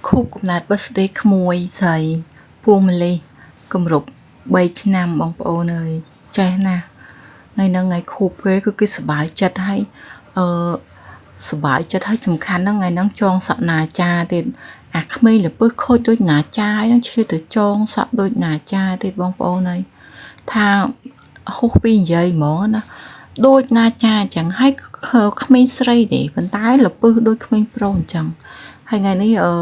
ខួបកំណើត birthday ក្មួយស្រីពូម្លេះគម្រប់3ឆ្នាំបងប្អូនអើយចេះណាស់ថ្ងៃហ្នឹងថ្ងៃខួបគេគឺគេសប្បាយចិត្តហើយអឺសប្បាយចិត្តហើយសំខាន់ហ្នឹងថ្ងៃហ្នឹងចងសក់ណាចាទៀតអាក្មេងលពឹសខូចដូចណាចាហ្នឹងឆ្លៀតទៅចងសក់ដូចណាចាទៀតបងប្អូនអើយថាហួសពីនិយាយហ្មងណាដូចណាចាអញ្ចឹងហើយក្មេងស្រីទេប៉ុន្តែលពឹសដូចក្មេងប្រុសអញ្ចឹងហើយថ្ងៃនេះអឺ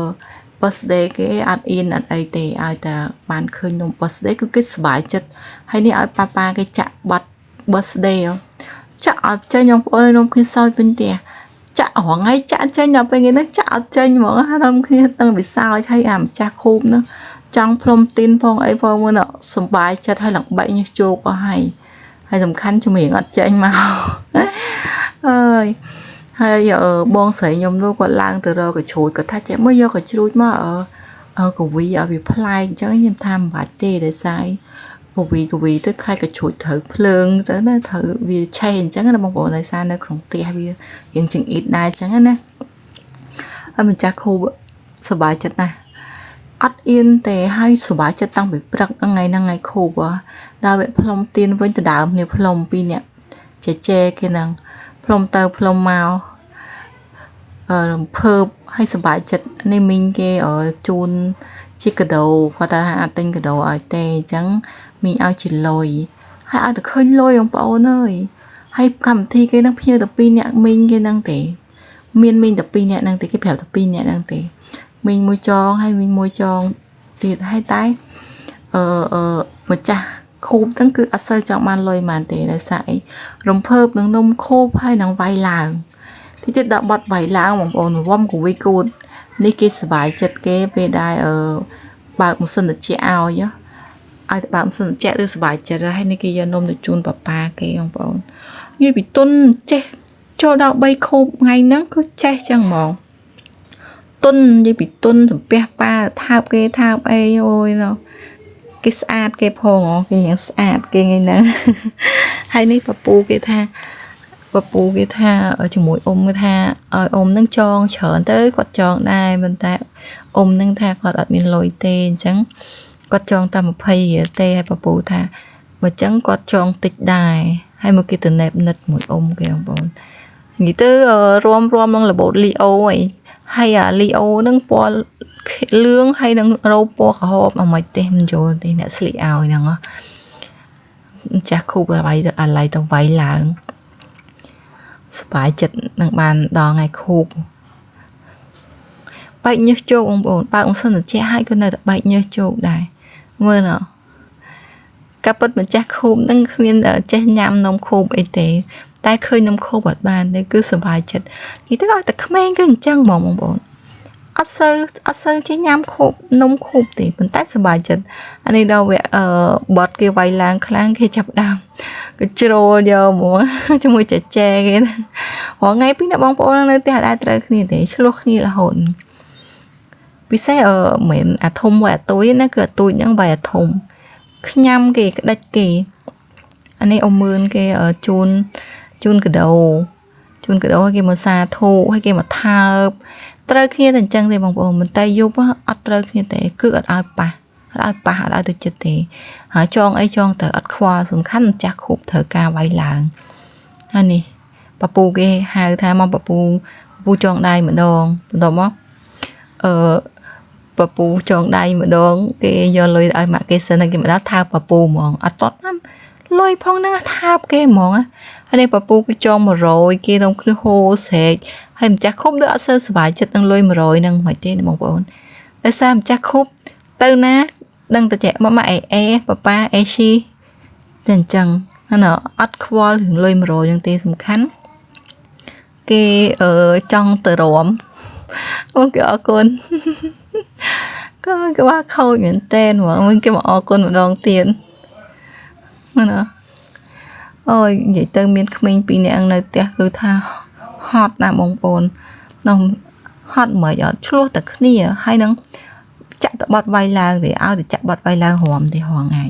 birthday គេអត់អៀនអត់អីទេឲ្យតែបានឃើញនំ birthday គឺគេសប្បាយចិត្តហើយនេះឲ្យប៉ាប៉ាគេចាក់បត់ birthday ចាក់អត់ចេញបងប្អូននំគ្នាសើចពេញផ្ទះចាក់រងថ្ងៃចាក់ចេញដល់ពេលគេហ្នឹងចាក់អត់ចេញហ្មងនំគ្នាតាំងពីសើចហើយអាម្ចាស់ខូបហ្នឹងចង់ផ្លុំទីនផងអីផងមើលសប្បាយចិត្តហើយឡើងបែកញើសជោកអស់ហើយហើយសំខាន់ចម្រៀងអត់ចេញមកអើយហើយបងស្រីខ្ញុំនោះគាត់ឡើងទៅរកកជ្រួចគាត់ថាចេះមើលយកកជ្រួចមកអឺកវីឲ្យវាប្លែកអញ្ចឹងខ្ញុំថាមិនបាច់ទេដោយសារកវីកវីទៅខ្លាចកជ្រួចត្រូវភ្លើងទៅណាត្រូវវាឆេះអញ្ចឹងណាបងប្អូនដោយសារនៅក្នុងផ្ទះវារៀងចង្អៀតដែរអញ្ចឹងណាហើយម្ចាស់ខូបសប្បាយចិត្តណាស់អត់អៀនទេហើយសប្បាយចិត្តតាំងពីព្រឹកថ្ងៃហ្នឹងថ្ងៃខូបដល់វាផ្លុំទៀនវិញទៅដើមនេះផ្លុំពីរអ្នកជជែគេហ្នឹងផ្លុំទៅផ្លុំមករំភើបហើយសប្បាយចិត្តនេះមីងគេជូនជាកាដូគាត់ថាអត់ទិញកាដូឲ្យទេអញ្ចឹងមីងឲ្យជាលុយហើយឲ្យតែឃើញលុយបងប្អូនអើយហើយកម្មវិធីគេនឹងភ្ញៀវតែពីរអ្នកមីងគេហ្នឹងទេមានមីងតែពីរអ្នកហ្នឹងទេគេប្រាប់តែពីរអ្នកហ្នឹងទេមីងមួយចងហើយមីងមួយចងទៀតហើយតែអឺអឺម្ចាស់ខូបហ្នឹងគឺអត់សូវចង់បានលុយប៉ុន្មានទេដោយសារអីរំភើបនឹងនំខូបហើយនឹងវាយឡើងតិចទៀតដល់បត់វាយឡើងបងប្អូនវំកវីគូតនេះគេសប្បាយចិត្តគេពេលដែលអឺបើកម៉ាស៊ីនត្រជាក់ឲ្យឲ្យបើកម៉ាស៊ីនត្រជាក់ឬសប្បាយចិត្តហើយនេះគេយកនំទៅជូនប៉ាប៉ាគេបងប្អូននិយាយពីទុនចេះចូលដល់3ខូបថ្ងៃហ្នឹងគឺចេះចឹងហ្មងទុននិយាយពីទុនសំពះប៉ាថើបគេថើបអីអូយណោះគេស្អាតគេផងគេរៀងស្អាតគេថ្ងៃហ្នឹងហើយនេះពពូគេថាពពូគេថាជាមួយអ៊ំគេថាឲ្យអ៊ំនឹងចងច្រើនទៅគាត់ចងដែរប៉ុន្តែអ៊ំនឹងថាគាត់អត់មានលុយទេអញ្ចឹងគាត់ចងតែ20រៀលទេហើយពពូថាបើអញ្ចឹងគាត់ចងតិចដែរហើយមកគេទៅណែបនិតមួយអ៊ំគេបងប្អូននិយាយទៅរួមរួមនឹងរបូតលីអូអីហើយអាលីអូនឹងពណ៌លឿងហើយនឹងរោពណ៌ក្រហមអមិនទេមិនយល់ទេអ្នកស្លៀកឲ្យហ្នឹងចាស់ខូបអ្វីទៅអាឡ័យទៅវាយឡើងសប្បាយចិត្តនឹងបានដល់ថ្ងៃខូបបែកញើសជោគបងប្អូនបើកម៉ាស៊ីនត្រជាក់ហើយក៏នៅតែបែកញើសជោគដែរមើលណកាពិតម្ចាស់ខូបនឹងគ្មានចេះញ៉ាំនំខូបអីទេតែឃើញនំខូបអត់បានទេគឺសប្បាយចិត្តនិយាយទៅឲ្យតែក្មេងគឺអញ្ចឹងហ្មងបងប្អូនអត់សូវអត់សូវចេះញ៉ាំខូបនំខូបទេប៉ុន្តែសប្បាយចិត្តអានេះដល់វគ្គអឺបត់គេវាយឡើងខ្លាំងគេចាប់ដើមក៏ជ្រុលយកហ្មងជាមួយចែចែគេរាល់ថ្ងៃពីរអ្នកបងប្អូននៅផ្ទះអត់ដែលត្រូវគ្នាទេឆ្លោះគ្នារហូតពិសេសអឺមិនអាធំវាយអាទួយណាគឺអាទួយហ្នឹងវាយអាធំខ្ញាំគេក្តិចគេអានេះអ៊ំមឿនគេជូនជូនកាដូជូនកាដូឲ្យគេមកសាធុឲ្យគេមកថើបត្រូវគ្នាតែអញ្ចឹងទេបងប្អូនមិនតែយប់អត់ត្រូវគ្នាទេគឺអត់ឲ្យប៉ះអត់ឲ្យប៉ះអត់ឲ្យទៅចិត្តទេហើយចងអីចងទៅអត់ខ្វល់សំខាន់ម្ចាស់ខូបត្រូវការវាយឡើងហើយនេះពពូគេហៅថាមកពពូពពូចងដៃម្ដងបន្ទាប់មកអឺពពូចងដៃម្ដងគេយកលុយឲ្យម៉ាក់គេសិនហើយគេមកដល់ថើបពពូហ្មងអត់តត់ណាលុយផងហ្នឹងថើបគេហ្មងហើយនេះពពូគេចង100គេរំគ្នាហូស្រែកហើយម្ចាស់ខុបដូចអត់សូវសប្បាយចិត្តនឹងលុយ100ហ្នឹងមិនទេបងប្អូនដោយសារម្ចាស់ខុបទៅណាដឹងតែចេះម៉ាក់អេអេប៉ាប៉ាអេស៊ីតែអញ្ចឹងណាអត់ខ្វល់រឿងលុយ100ហ្នឹងទេសំខាន់គេអឺចង់ទៅរំអូគេអរគុណក៏គេว่าខូចមែនតើហ្មងវិញគេមកអរគុណម្ដងទៀតណាអូយនិយាយទៅមានក្មេងពីរនាក់នៅផ្ទះគឺថាហត់ណាស់បងប្អូននោះហត់មិនអត់ឆ្លោះតែគ្នាហើយនឹងចាក់តបត់វាយឡើងទេឲ្យតែចាក់បត់វាយឡើងរំទេរងថ្ងៃ